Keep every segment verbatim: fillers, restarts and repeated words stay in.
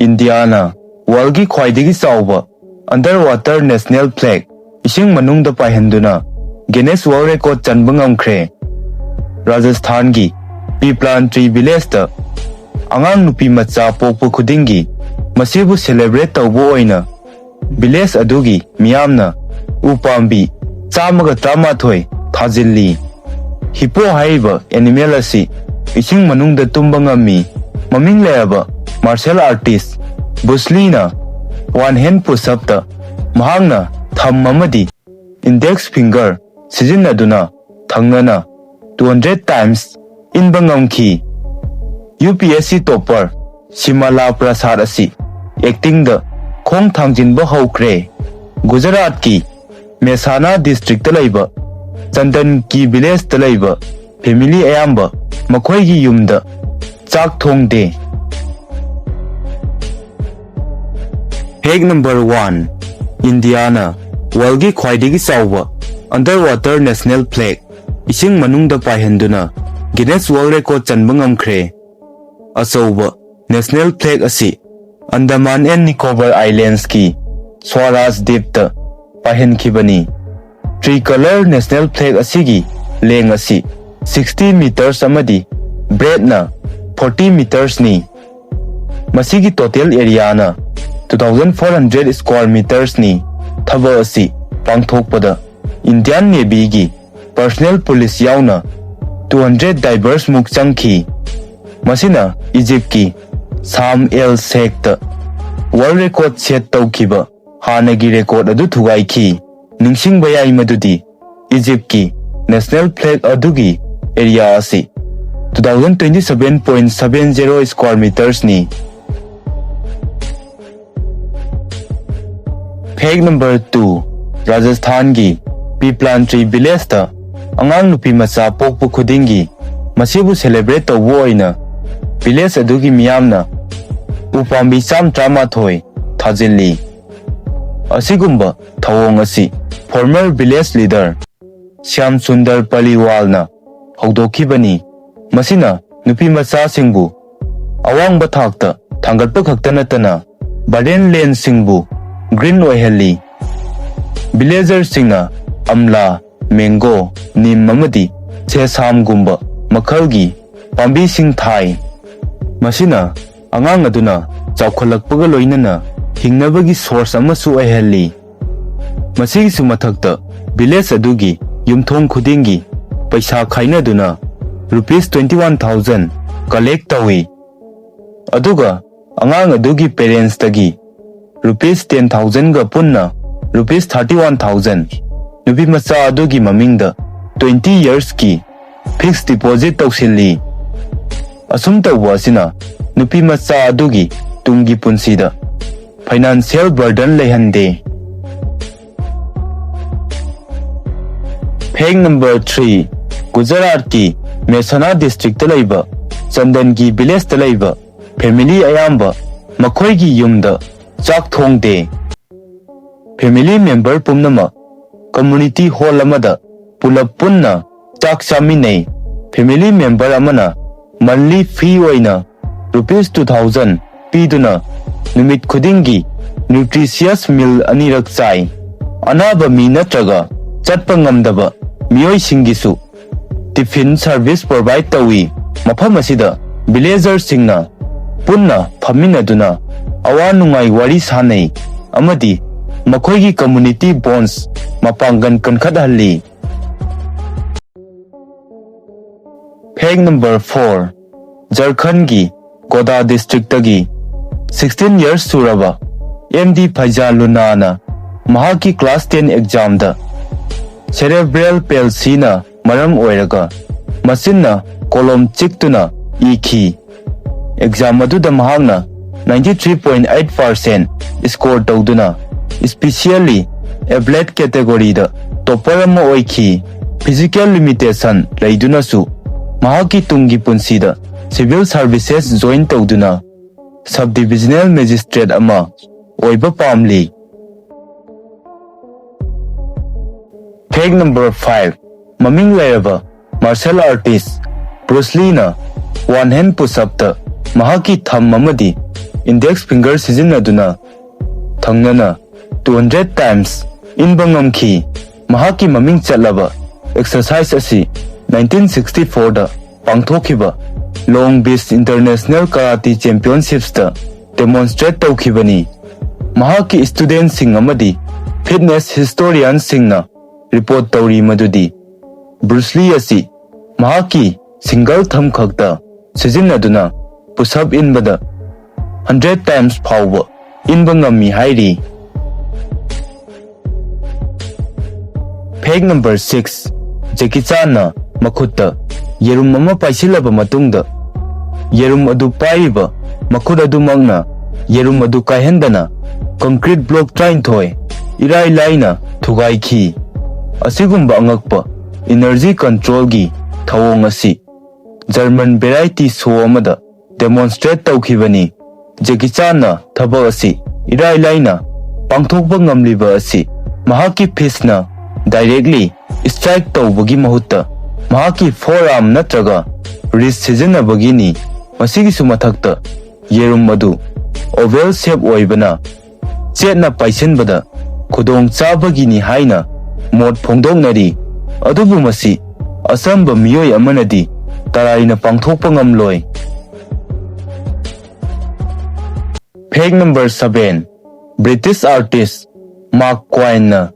ꯏꯟꯗꯤꯌꯥꯅ ꯋꯥꯔꯜꯒꯤ ꯈ꯭ꯋꯥꯏꯗꯒꯤ ꯆꯥꯎꯕ Underwater National Flag ꯏꯁꯤꯡ ꯃꯅꯨꯡꯗ ꯄꯥꯏꯍꯟꯗꯨꯅ Guinness World Record ꯆꯟꯕ ꯉꯝꯈ꯭ꯔꯦ꯫ ꯔꯥꯖꯁꯊꯥꯟꯒꯤ ꯄꯤꯄ꯭ꯂꯥꯟ ꯇ꯭ꯔꯤ ꯚꯤꯂꯦꯖꯇ ꯑꯉꯥꯡ ꯅꯨꯄꯤ ꯃꯆꯥ ꯄꯣꯛꯄ ꯈꯨꯗꯤꯡꯒꯤ ꯃꯁꯤꯕꯨ ꯁꯦꯂꯦꯕ꯭ꯔꯦꯠ ꯇꯧꯕ ꯑꯣꯏꯅ ꯚꯤꯂꯦꯖ ꯑꯗꯨꯒꯤ ꯃꯤꯌꯥꯝꯅ ꯎ ꯄꯥꯝꯕꯤ ꯆꯥꯝꯃꯒ ꯇꯔꯥꯃꯥꯊꯣꯏ ꯊꯥꯖꯤꯜꯂꯤ꯫ ꯍꯤꯄꯣ ꯍꯥꯏꯔꯤꯕ ꯑꯦꯅꯤꯃꯦꯜ ꯑꯁꯤ ꯏꯁꯤꯡ ꯃꯅꯨꯡꯗ ꯇꯨꯝꯕ ꯉꯝꯃꯤ꯫ ꯃꯃꯤꯡ ꯂꯩꯔꯕ ꯃꯥꯔꯁꯦꯜ ꯑꯥꯔꯇꯤꯁ ꯕꯨꯁꯂꯤꯅ ꯋꯥꯟ ꯍꯦꯟ ꯄꯨꯁꯑꯞꯇ ꯃꯍꯥꯛꯅ ꯊꯝ ꯑꯃꯗꯤ ꯏꯟꯗꯦꯛꯁ ꯐꯤꯡꯒꯔ ꯁꯤꯖꯤꯟꯅꯗꯨꯅ ꯊꯪꯅꯅ two hundred times ꯏꯟꯕ ꯉꯝꯈꯤ꯫ U P S C topper ꯁꯤꯃꯥꯂꯥ ꯄ꯭ꯔꯁꯥꯗ ꯑꯁꯤ ꯑꯦꯛꯇꯤꯡꯗ ꯈꯣꯡ ꯊꯥꯡꯖꯤꯟꯕ ꯍꯧꯈ꯭ꯔꯦ꯫ ꯒꯨꯖꯔꯥꯠꯀꯤ ꯃꯦꯁꯥꯅꯥ ꯗꯤꯁꯇ꯭ꯔꯤꯛꯇ ꯂꯩꯕ ꯆꯟꯗꯟ ꯀꯤ ꯚꯤꯂꯦꯖꯇ ꯂꯩꯕ ꯐꯦꯃꯤꯂꯤ ꯑꯌꯥꯝꯕ ꯃꯈꯣꯏꯒꯤ ꯌꯨꯝꯗ ꯆꯥꯛ ꯊꯣꯡꯗꯦ꯫ ꯐꯦꯛ ꯅꯝꯕꯔ ꯋꯥꯟ, ꯏꯟꯗꯤꯌꯥꯅ ꯋꯥꯔꯜꯒꯤ ꯈ꯭ꯋꯥꯏꯗꯒꯤ ꯆꯥꯎꯕ Underwater National Flag ꯏꯁꯤꯡ ꯃꯅꯨꯡꯗ ꯄꯥꯏꯍꯟꯗꯨꯅ Guinness World Record ꯆꯟꯕ ꯉꯝꯈ꯭ꯔꯦ꯫ ꯑꯆꯧꯕ ꯅꯦꯁꯅꯦꯜ ꯐ꯭ꯂꯦꯒ ꯑꯁꯤ ꯑꯟꯗꯃꯥꯟ ꯑꯦꯟ ꯅꯤꯀꯣꯕꯔ ꯑꯥꯏꯂꯦꯟꯁꯀꯤ ꯁ꯭ꯋꯥꯔꯥꯖ ꯗ꯭ꯋꯤꯞꯇ ꯄꯥꯏꯍꯟꯈꯤꯕꯅꯤ꯫ ꯇ꯭ꯔꯤ ꯀꯂꯔ ꯅꯦꯁꯅꯦꯜ ꯐ꯭ꯂꯦꯒ ꯑꯁꯤꯒꯤ ꯂꯦꯡ ꯑꯁꯤ sixty meters ꯑꯃꯗꯤ ꯕ꯭ꯔꯦꯗꯅ forty metersꯅꯤ꯫ ꯃꯁꯤꯒꯤ ꯇꯣꯇꯦꯜ ꯑꯦꯔꯤꯌꯥꯅ two thousand four hundred square metersꯅꯤ꯫ ꯊꯕꯛ ꯑꯁꯤ ꯄꯥꯡꯊꯣꯛꯄꯗ ꯏꯟꯗꯤꯌꯥꯟ ꯅꯦꯚꯤꯒꯤ ꯄꯔꯁꯅꯦꯜ ꯄꯨꯂꯤꯁ ꯌꯥꯎꯅ two hundred divers ꯃꯨꯛ ꯆꯪꯈꯤ꯫ ꯃꯁꯤꯅ ꯏꯖꯤꯞꯀꯤ ꯁꯥꯝ ꯑꯦꯜ ꯁꯦꯛꯇ ꯋꯥꯔꯜ ꯔꯦꯀꯣꯔꯗ ꯁꯦꯠ ꯇꯧꯈꯤꯕ ꯍꯥꯟꯅꯒꯤ ꯔꯦꯀꯣꯔꯗ ꯑꯗꯨ ꯊꯨꯒꯥꯏꯈꯤ꯫ ꯅꯤꯡꯁꯤꯡꯕ ꯌꯥꯏ ꯃꯗꯨꯗꯤ ꯏꯖꯤꯞꯀꯤ ꯅꯦꯁꯅꯦꯜ ꯐ꯭ꯂꯦꯒ ꯑꯗꯨꯒꯤ ꯑꯦꯔꯤꯌꯥ ꯑꯁꯤ two thousand twenty seven point seven zero square metersꯅꯤ꯫ ꯐꯦꯛ ꯅꯝꯕꯔ ꯇꯨ, ꯔꯥꯖꯁꯊꯥꯟꯒꯤ ꯄꯤꯄ꯭ꯂꯥꯟ ꯇ꯭ꯔꯤ ꯚꯤꯂꯦꯖꯇ ꯑꯉꯥꯡ ꯅꯨꯄꯤ ꯃꯆꯥ ꯄꯣꯛꯄ ꯈꯨꯗꯤꯡꯒꯤ ꯃꯁꯤꯕꯨ ꯁꯦꯂꯦꯕ꯭ꯔꯦꯠ ꯇꯧꯕ ꯑꯣꯏꯅ ꯚꯤꯂꯦꯖ ꯑꯗꯨꯒꯤ ꯃꯤꯌꯥꯝꯅ ꯎꯄꯥꯝꯕꯤ ꯆꯥꯝ ꯇꯔꯥꯃꯥꯊꯣꯏ ꯊꯥꯖꯤꯜꯂꯤ꯫ ꯑꯁꯤꯒꯨꯝꯕ ꯊꯧꯑꯣꯡ ꯑꯁꯤ former village leader Shyam Sundar ꯄꯥꯂꯤꯋꯥꯜꯅ ꯍꯧꯗꯣꯛꯈꯤꯕꯅꯤ꯫ ꯃꯁꯤꯅ ꯅꯨꯄꯤ ꯃꯆꯥꯁꯤꯡꯕꯨ ꯑꯋꯥꯡꯕ ꯊꯥꯛꯇ ꯊꯥꯡꯒꯠꯄ ꯈꯛꯇ ꯅꯠꯇꯅ barren land ꯁꯤꯡꯕꯨ green ꯑꯣꯏꯍꯜꯂꯤ꯫ Villager ꯁꯤꯡꯅ ꯑꯝꯂꯥ, mango, ꯅꯤꯝ ꯑꯃꯗꯤ ꯁꯦꯁꯥꯝꯒꯨꯝꯕ ꯃꯈꯜꯒꯤ ꯄꯥꯝꯕꯤꯁꯤꯡ ꯊꯥꯏ꯫ ꯃꯁꯤꯅ ꯑꯉꯥꯡ ꯑꯗꯨꯅ ꯆꯥꯎꯈꯠꯂꯛꯄꯒ ꯂꯣꯏꯅꯅ ꯍꯤꯡꯅꯕꯒꯤ source ꯑꯃꯁꯨ ꯑꯣꯏꯍꯜꯂꯤ꯫ ꯃꯁꯤꯒꯤꯁꯨ ꯃꯊꯛꯇ village ꯑꯗꯨꯒꯤ ꯌꯨꯝꯊꯣꯡ ꯈꯨꯗꯤꯡꯒꯤ ꯄꯩꯁꯥ ꯈꯥꯏꯅꯗꯨꯅ rupees twenty one thousand collect ꯇꯧꯏ꯫ ꯑꯗꯨꯒ ꯑꯉꯥꯡ ꯑꯗꯨꯒꯤ parents ꯇꯒꯤ rupees ten thousand ꯒ ꯄꯨꯟꯅ rupees thirty one thousand ꯅꯨꯄꯤ ꯃꯆꯥ ꯑꯗꯨꯒꯤ ꯃꯃꯤꯡꯗ twenty years ꯀꯤ fixed deposit ꯇꯧꯁꯤꯜꯂꯤ꯫ ꯑꯁꯨꯝ ꯇꯧꯕ ꯑꯁꯤꯅ ꯅꯨꯄꯤ ꯃꯆꯥ ꯑꯗꯨꯒꯤ ꯇꯨꯡꯒꯤ ꯄꯨꯟꯁꯤꯗ financial burden ꯂꯩꯍꯟꯗꯦ꯫ Fact number three, ꯒꯨꯖꯔꯥꯠꯀꯤ ꯃꯦꯍꯁꯥꯅꯥ district ꯇ ꯂꯩꯕ ꯆꯟꯗꯟꯒꯤ village ꯇ ꯂꯩꯕ family ꯑꯌꯥꯝꯕ ꯃꯈꯣꯏꯒꯤ ꯌꯨꯝꯗ ꯆꯥꯛ ꯊꯣꯡꯗꯦ꯫ Family member ꯄꯨꯝꯅꯃꯛ community hall ꯑꯃꯗ ꯄꯨꯂꯞ ꯄꯨꯟꯅ ꯆꯥꯛ ꯆꯥꯃꯤꯟꯅꯩ꯫ Family member ꯑꯃꯅ monthly fee ꯑꯣꯏꯅ rupees two thousand ꯄꯤꯗꯨꯅ ꯅꯨꯃꯤꯠ ꯈꯨꯗꯤꯡꯒꯤ nutritious meal ꯑꯅꯤꯔꯛ ꯆꯥꯏ꯫ ꯑꯅꯥꯕ ꯃꯤ ꯅꯠꯇ꯭ꯔꯒ ꯆꯠꯄ ꯉꯝꯗꯕ ꯃꯤꯑꯣꯏꯁꯤꯡꯒꯤꯁꯨ tiffin service provide ꯇꯧꯏ꯫ ꯃꯐꯝ ꯑꯁꯤꯗ villager ꯁꯤꯡꯅ ꯄꯨꯟꯅ ꯐꯝꯃꯤꯟꯅꯗꯨꯅ ꯑꯋꯥ ꯅꯨꯡꯉꯥꯏ ꯋꯥꯔꯤ ꯁꯥꯅꯩ ꯑꯃꯗꯤ ꯃꯈꯣꯏꯒꯤ community bonds ꯃꯄꯥꯡꯒꯜ ꯀꯟꯈꯠꯍꯜꯂꯤ꯫ Fact number four, ꯖꯔꯈꯟꯒꯤ ꯒꯣꯗꯥ district ꯇꯒꯤ sixteen years ꯁꯨꯔꯕ ꯑꯦꯝ ꯗꯤ ꯐꯩꯖꯥ ꯂꯨꯅꯥꯅ ꯃꯍꯥꯛꯀꯤ class ten exam ꯗ cerebral palsy ꯅ ꯃꯔꯝ ꯑꯣꯏꯔꯒ ꯃꯆꯤꯟꯅ ꯀꯣꯂꯣꯝ ꯆꯤꯛꯇꯨꯅ ꯏꯈꯤ꯫ Exam ꯑꯗꯨꯗ ꯃꯍꯥꯛꯅ ninety three point eight percent score ꯇꯧꯗꯨꯅ specially abled category ꯗ topper ꯑꯃ ꯑꯣꯏꯈꯤ꯫ Physical limitation ꯂꯩꯗꯨꯅꯁꯨ ꯃꯍꯥꯛꯀꯤ ꯇꯨꯡꯒꯤ ꯄꯨꯟꯁꯤꯗ civil services join ꯇꯧꯗꯨꯅ sub divisional magistrate ꯑꯃ ꯑꯣꯏꯕ ꯄꯥꯝꯂꯤ꯫ Fact number five, ꯃꯃꯤꯡ ꯂꯩꯔꯕ martial artist ꯕ꯭ꯔꯨꯁ ꯂꯤꯅ one hand push up ꯇ ꯃꯍꯥꯛꯀꯤ thumb ꯑꯃꯗꯤ index finger ꯁꯤꯖꯤꯟꯅꯗꯨꯅ ꯊꯪꯅꯅ two hundred times ꯏꯟꯕ ꯉꯝꯈꯤ꯫ ꯃꯍꯥꯛꯀꯤ ꯃꯃꯤꯡ ꯆꯠꯂꯕ exercise ꯑꯁꯤ nineteen sixty fourꯗ ꯄꯥꯡꯊꯣꯛꯈꯤꯕ Long Beach International Karate Championships ꯇ demonstrate ꯇꯧꯈꯤꯕꯅꯤ꯫ ꯃꯍꯥꯛꯀꯤ student ꯁꯤꯡ ꯑꯃꯗꯤ fitness historian ꯁꯤꯡꯅ report ꯇꯧꯔꯤ ꯃꯗꯨꯗꯤ Bruce Lee ꯑꯁꯤ ꯃꯍꯥꯛꯀꯤ single thumb ꯈꯛꯇ ꯁꯤꯖꯤꯟꯅꯗꯨꯅ push up ꯏꯟꯕꯗ hundred times ꯐꯥꯎꯕ ꯏꯟꯕ ꯉꯝꯃꯤ ꯍꯥꯏꯔꯤ꯫ Fact number six, Jackie Chan ꯅ ꯃꯈꯨꯠꯇ ꯌꯦꯔꯨꯝ ꯑꯃ ꯄꯥꯏꯁꯤꯜꯂꯕ ꯃꯇꯨꯡꯗ, ꯌꯦꯔꯨꯝ ꯑꯗꯨ ꯄꯥꯏꯔꯤꯕ ꯃꯈꯨꯠ ꯑꯗꯨꯃꯛꯅ ꯌꯦꯔꯨꯝ ꯑꯗꯨ ꯀꯥꯏꯍꯟꯗꯅ concrete block ꯇꯔꯥꯅꯤꯊꯣꯏ ꯏꯔꯥꯏ ꯂꯥꯏꯅ ꯊꯨꯒꯥꯏꯈꯤ꯫ ꯑꯁꯤꯒꯨꯝꯕ ꯑꯉꯛꯄ energy control ꯒꯤ ꯊꯧꯑꯣꯡ ꯑꯁꯤ German variety show ꯑꯃꯗ demonstrate ꯇꯧꯈꯤꯕꯅꯤ꯫ Jackie Chan ꯅ ꯊꯕꯛ ꯑꯁꯤ ꯏꯔꯥꯏ ꯂꯥꯏꯅ ꯄꯥꯡꯊꯣꯛꯄ ꯉꯝꯂꯤꯕ ꯑꯁꯤ ꯃꯍꯥꯛꯀꯤ fist ꯅ directly strike ꯇꯧꯕꯒꯤ ꯃꯍꯨꯠꯇ ꯃꯍꯥꯛꯀꯤ forearm ꯅꯠꯇ꯭ꯔꯒ wrist ꯁꯤꯖꯤꯟꯅꯕꯒꯤꯅꯤ꯫ ꯃꯁꯤꯒꯤꯁꯨ ꯃꯊꯛꯇ, ꯌꯦꯔꯨꯝ ꯑꯗꯨ oval shape ꯑꯣꯏꯕꯅ ꯆꯦꯠꯅ ꯄꯥꯏꯁꯤꯟꯕꯗ ꯈꯨꯗꯣꯡ ꯆꯥꯕꯒꯤꯅꯤ ꯍꯥꯏꯅ ꯃꯣꯠ ꯐꯣꯡꯗꯣꯛꯅꯔꯤ꯫ ꯑꯗꯨꯕꯨ ꯃꯁꯤ ꯑꯆꯝꯕ ꯃꯤꯑꯣꯏ ꯑꯃꯅꯗꯤ ꯇꯔꯥꯏꯅ ꯄꯥꯡꯊꯣꯛꯄ ꯉꯝꯂꯣꯏ꯫ Fact number seven, British artist Mark Quine ꯅ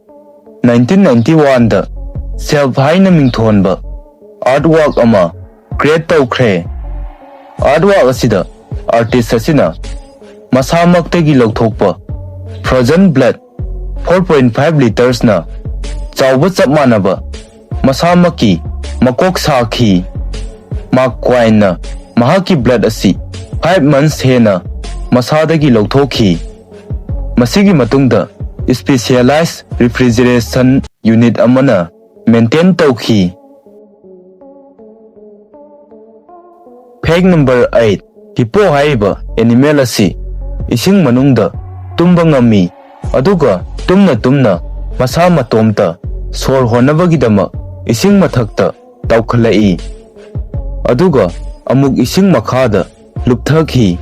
nineteen ninety one ꯗ Self ꯍꯥꯏꯅ ꯃꯤꯡꯊꯣꯟꯕ artwork ꯑꯃ create ꯇꯧꯈ꯭ꯔꯦ꯫ Artwork ꯑꯁꯤꯗ artist ꯑꯁꯤꯅ ꯃꯁꯥꯃꯛꯇꯒꯤ ꯂꯧꯊꯣꯛꯄ frozen blood four point five liters ꯅ ꯆꯥꯎꯕ ꯆꯞ ꯃꯥꯟꯅꯕ ꯃꯁꯥꯃꯛꯀꯤ ꯃꯀꯣꯛ ꯁꯥꯈꯤ꯫ Mark Quine ꯅ ꯃꯍꯥꯛꯀꯤ blood ꯑꯁꯤ five months ꯍꯦꯟꯅ ꯃꯁꯥꯗꯒꯤ ꯂꯧꯊꯣꯛꯈꯤ꯫ ꯃꯁꯤꯒꯤ ꯃꯇꯨꯡꯗ specialized refrigeration unit ꯑꯃꯅ maintain ꯇꯧꯈꯤ꯫ Fact number eight, hippo ꯍꯥꯏꯔꯤꯕ animal ꯑꯁꯤ ꯏꯁꯤꯡ ꯃꯅꯨꯡꯗ ꯇꯨꯝꯕ ꯉꯝꯃꯤ, ꯑꯗꯨꯒ ꯇꯨꯝꯅ ꯇꯨꯝꯅ ꯃꯁꯥ ꯃꯇꯣꯝꯇ ꯁꯣꯔ ꯍꯣꯟꯅꯕꯒꯤꯗꯃꯛ ꯏꯁꯤꯡ ꯃꯊꯛꯇ ꯇꯥꯎꯈꯠꯂꯛꯏ, ꯑꯗꯨꯒ ꯑꯃꯨꯛ ꯏꯁꯤꯡ ꯃꯈꯥꯗ ꯂꯨꯞꯊꯈꯤ꯫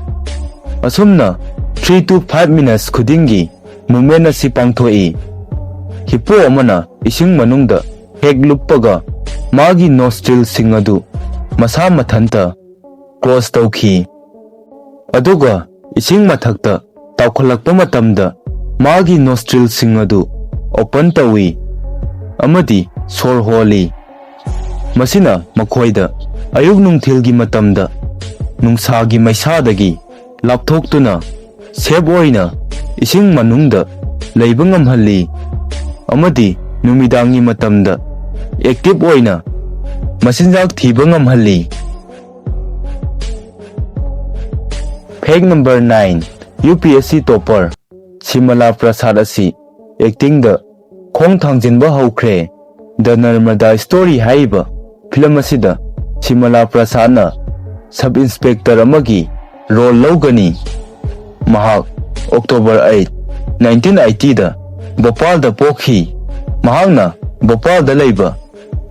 ꯑꯁꯨꯝꯅ three to five minutes ꯈꯨꯗꯤꯡꯒꯤ movement ꯑꯁꯤ ꯄꯥꯡꯊꯣꯛꯏ꯫ Hippo ꯑꯃꯅ ꯏꯁꯤꯡ ꯃꯅꯨꯡꯗ ꯍꯦꯛ ꯂꯨꯞꯄꯒ ꯃꯥꯒꯤ nostrilꯁꯤꯡ ꯑꯗꯨ ꯃꯁꯥ ꯃꯊꯟꯇ close ꯇꯧꯈꯤ꯫ ꯑꯗꯨꯒ ꯏꯁꯤꯡ ꯃꯊꯛꯇ ꯇꯥꯎꯈꯠꯂꯛꯄ ꯃꯇꯝꯗ ꯃꯥꯒꯤ nostrilꯁꯤꯡ ꯑꯗꯨ open ꯇꯧꯏ ꯑꯃꯗꯤ ꯁꯣꯔ ꯍꯣꯜꯂꯤ꯫ ꯃꯁꯤꯅ ꯃꯈꯣꯏꯗ ꯑꯌꯨꯛ ꯅꯨꯡꯊꯤꯜꯒꯤ ꯃꯇꯝꯗ ꯅꯨꯡꯁꯥꯒꯤ ꯃꯩꯁꯥꯗꯒꯤ ꯂꯥꯞꯊꯣꯛꯇꯨꯅ safe ꯑꯣꯏꯅ ꯏꯁꯤꯡ ꯃꯅꯨꯡꯗ ꯂꯩꯕ ꯉꯝꯍꯜꯂꯤ ꯑꯃꯗꯤ ꯅꯨꯃꯤꯗꯥꯡꯒꯤ ꯃꯇꯝꯗ active ꯑꯣꯏꯅ ꯃꯆꯤꯟꯖꯥꯛ ꯊꯤꯕ ꯉꯝꯍꯜꯂꯤ꯫ Fact number nine, UPSC topper ꯁꯤꯃꯂꯥ ꯄ꯭ꯔꯁꯥꯗ ꯑꯁꯤ actingꯗ ꯈꯣꯡ ꯊꯥꯡꯖꯤꯟꯕ ꯍꯧꯈ꯭ꯔꯦ꯫ The Narmada Story ꯍꯥꯏꯔꯤꯕ film ꯑꯁꯤꯗ ꯁꯤꯃꯂꯥ ꯄ꯭ꯔꯁꯥꯗꯅ sub inspector ꯑꯃꯒꯤ role ꯂꯧꯒꯅꯤ꯫ ꯃꯍꯥꯛ October eight, nineteen eightyꯗ ꯚꯣꯄꯥꯜꯗ ꯄꯣꯛꯈꯤ꯫ ꯃꯍꯥꯛꯅ ꯚꯣꯄꯥꯜꯗ ꯂꯩꯕ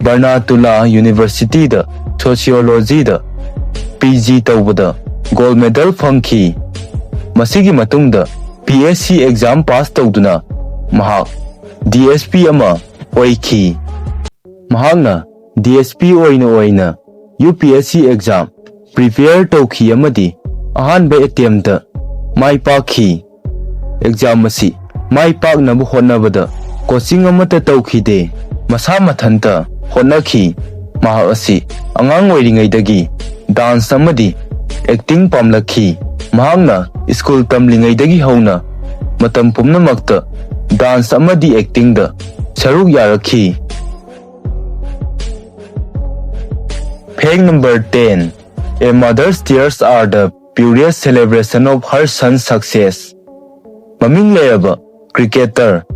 ꯕꯔꯅꯥꯇꯨꯂꯥ Universityꯗ Sociologyꯗ PG ꯇꯧꯕꯗ gold medal ꯐꯪꯈꯤ꯫ ꯃꯁꯤꯒꯤ ꯃꯇꯨꯡꯗ PSC exam pass ꯇꯧꯗꯨꯅ ꯃꯍꯥꯛ DSP ꯑꯃ ꯑꯣꯏꯈꯤ꯫ ꯃꯍꯥꯛꯅ DSP ꯑꯣꯏꯅ ꯑꯣꯏꯅ UPSC exam prepare ꯇꯧꯈꯤ ꯑꯃꯗꯤ ꯑꯍꯥꯟꯕ attempt ꯃꯥꯏ ꯄꯥꯛꯈꯤ꯫ Exam ꯑꯁꯤ ꯃꯥꯏ ꯄꯥꯛꯅꯕ ꯍꯣꯠꯅꯕꯗ coaching ꯑꯃꯠꯇ ꯇꯧꯈꯤꯗꯦ, ꯃꯁꯥ ꯃꯊꯟꯇ ꯍꯣꯠꯅꯈꯤ꯫ ꯃꯍꯥꯛ ꯑꯁꯤ ꯑꯉꯥꯡ ꯑꯣꯏꯔꯤꯉꯩꯗꯒꯤ dance ꯑꯃꯗꯤ acting ꯄꯥꯝꯂꯛꯈꯤ꯫ ꯃꯍꯥꯛꯅ school ꯇꯝꯂꯤꯉꯩꯗꯒꯤ ꯍꯧꯅ ꯃꯇꯝ ꯄꯨꯝꯅꯃꯛꯇ dance ꯑꯃꯗꯤ actingꯗ ꯁꯔꯨꯛ ꯌꯥꯔꯛꯈꯤ꯫ Fact number ten, A mother's tears are the purest celebration of her son's success. ꯃꯃꯤꯡ ꯂꯩꯔꯕ cricketer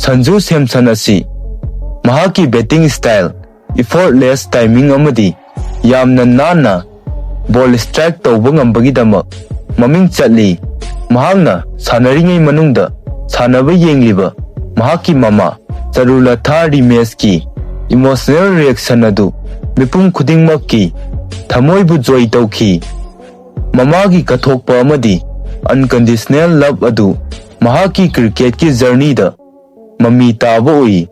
ꯁꯟꯖꯨ ꯁꯦꯝꯁꯟ ꯑꯁꯤ ꯃꯍꯥꯛꯀꯤ batting style, effortless timing ꯑꯃꯗꯤ ꯌꯥꯝꯅ ꯅꯥꯟꯅ ball strike ꯇꯧꯕ ꯉꯝꯕꯒꯤꯗꯃꯛ ꯃꯃꯤꯡ ꯆꯠꯂꯤ꯫ ꯃꯍꯥꯛꯅ ꯁꯥꯟꯅꯔꯤꯉꯩ ꯃꯅꯨꯡꯗ ꯁꯥꯟꯅꯕ ꯌꯦꯡꯂꯤꯕ ꯃꯍꯥꯛꯀꯤ ꯃꯃꯥ ꯆꯔꯨꯂꯊꯥ ꯔꯤꯃꯦꯁꯀꯤ emotional reaction ꯑꯗꯨ ꯃꯤꯄꯨꯝ ꯈꯨꯗꯤꯡꯃꯛꯀꯤ ꯊꯃꯣꯏꯕꯨ ꯖꯣꯏ ꯇꯧꯈꯤ꯫ ꯃꯃꯥꯒꯤ ꯀꯠꯊꯣꯛꯄ ꯑꯃꯗꯤ unconditional love ꯑꯗꯨ ꯃꯍꯥꯛꯀꯤ cricketꯀꯤ journeyꯗ ꯃꯃꯤ ꯇꯥꯕ ꯎꯏ꯫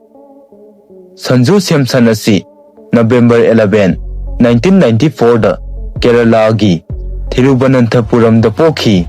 ꯁꯟꯖꯨ ꯁꯦꯝꯁꯟ ꯑꯁꯤ November eleven, nineteen ninety fourꯗ ꯀꯦꯔꯂꯥꯒꯤ ꯊꯤꯔꯨꯕꯅꯟꯊꯄꯨꯔꯝꯗ ꯄꯣꯛꯈꯤ꯫